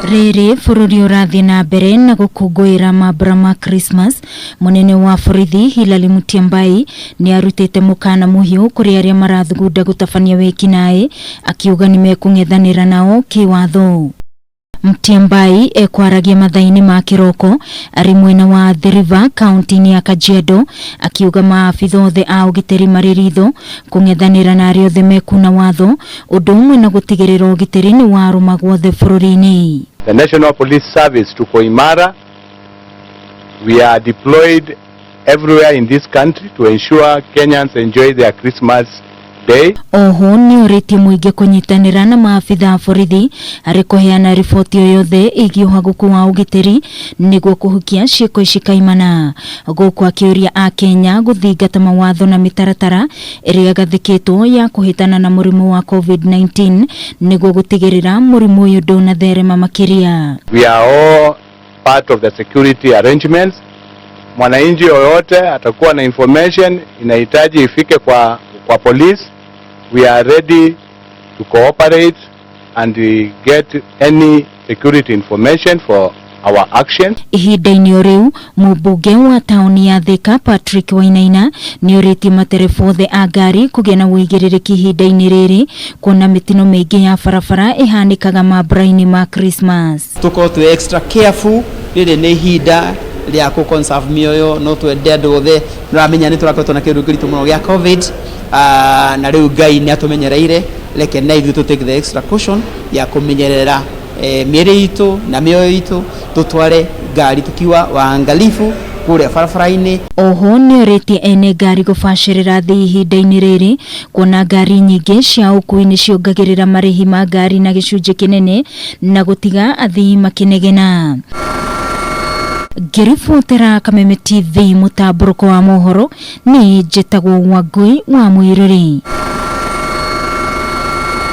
Rĩrĩ bũrũri ũrathiĩ na mbere na gũkũngũĩra mambura ma Christmas, mũnene wa borithi Hilary Mutyambai nĩ arutĩte mũkana mũhiũ kũrĩ arĩa marathugunda gũtabania wĩkinaĩ, akiuga nĩ mekũng'ethanĩra nao kĩwatho. Mutyambai ekwaragia mathaa-inĩ ma kĩroko arĩ mwena wa Athi River kaunti-inĩ ya Kajiado, akiuga maabitha othe a ũgitĩri marĩ ritho kũng'ethanĩra na arĩa othe mekuna watho, ũndũ ũmwe na gũtigĩrĩra ũgitĩri nĩ warũma guothe bũrũri-inĩ. The National Police Service tuko imara. We are deployed everywhere in this country to ensure Kenyans enjoy their Christmas day. Oho nĩ ũrĩtie mũingĩ kũnyitanĩra na maabitha a borithi harĩ kũheana riboti o yothe ĩgiĩ ũhagũku wa ũgitĩri nĩguo kũhukia ciĩko ici kaimana, gũkũ akĩũria a Kenya gũthingata mawatho na mĩtaratara ĩrĩa ĩgathĩkĩtwo ya kũhĩtana na mũrimũ wa COVID-19 nĩguo gũtigĩrĩra mũrimũ ũyũ ndũnatherema makĩria. We are all part of the security arrangements. Mwananchi yoyote atakuwa na information inahitaji ifike kwa police. We are ready to cooperate and get any security information for our action. Ihinda-inĩ o rĩu, mũmbunge wa taũni ya Thika Patrick Wainaina nĩ ũrĩtie matereba othe a ngari kũgĩa na ũigĩrĩrĩki ihinda-inĩ rĩrĩ, kuona mĩtino mĩingĩ ya barabara ĩhanĩkaga mambura-inĩ ma Christmas. Tukorwo twĩ extra careful. Rĩrĩ nĩ ihinda rĩa kũ conserve mĩoyo. No twende andũ othe nĩũramenya nĩ tũrakoretwo na kĩndũ kĩritũ mũno gĩa COVID, na rĩu Ngai nĩ atũmenyereire. Reke na ithuĩ tũ take the extra caution ya kũmenyerera mĩĩrĩ itũ na mĩoyo itũ, tũtware ngari tukiwa waangalifu kũrĩa barabara-inĩ. Oho nĩ ũrĩtie ene ngari gũbacĩrĩra thĩ ihinda-inĩ rĩrĩ, kuona ngari nyingĩ cia ũkui nĩ ciongagĩrĩra marĩhi ma ngari na gĩcunjĩ kĩnene na gũtiga athii makĩnegena. Ngĩribotera Kameme TV mũtambũrũko wa mohoro, nĩ njĩtagwo Wangui wa Mũirũrĩ.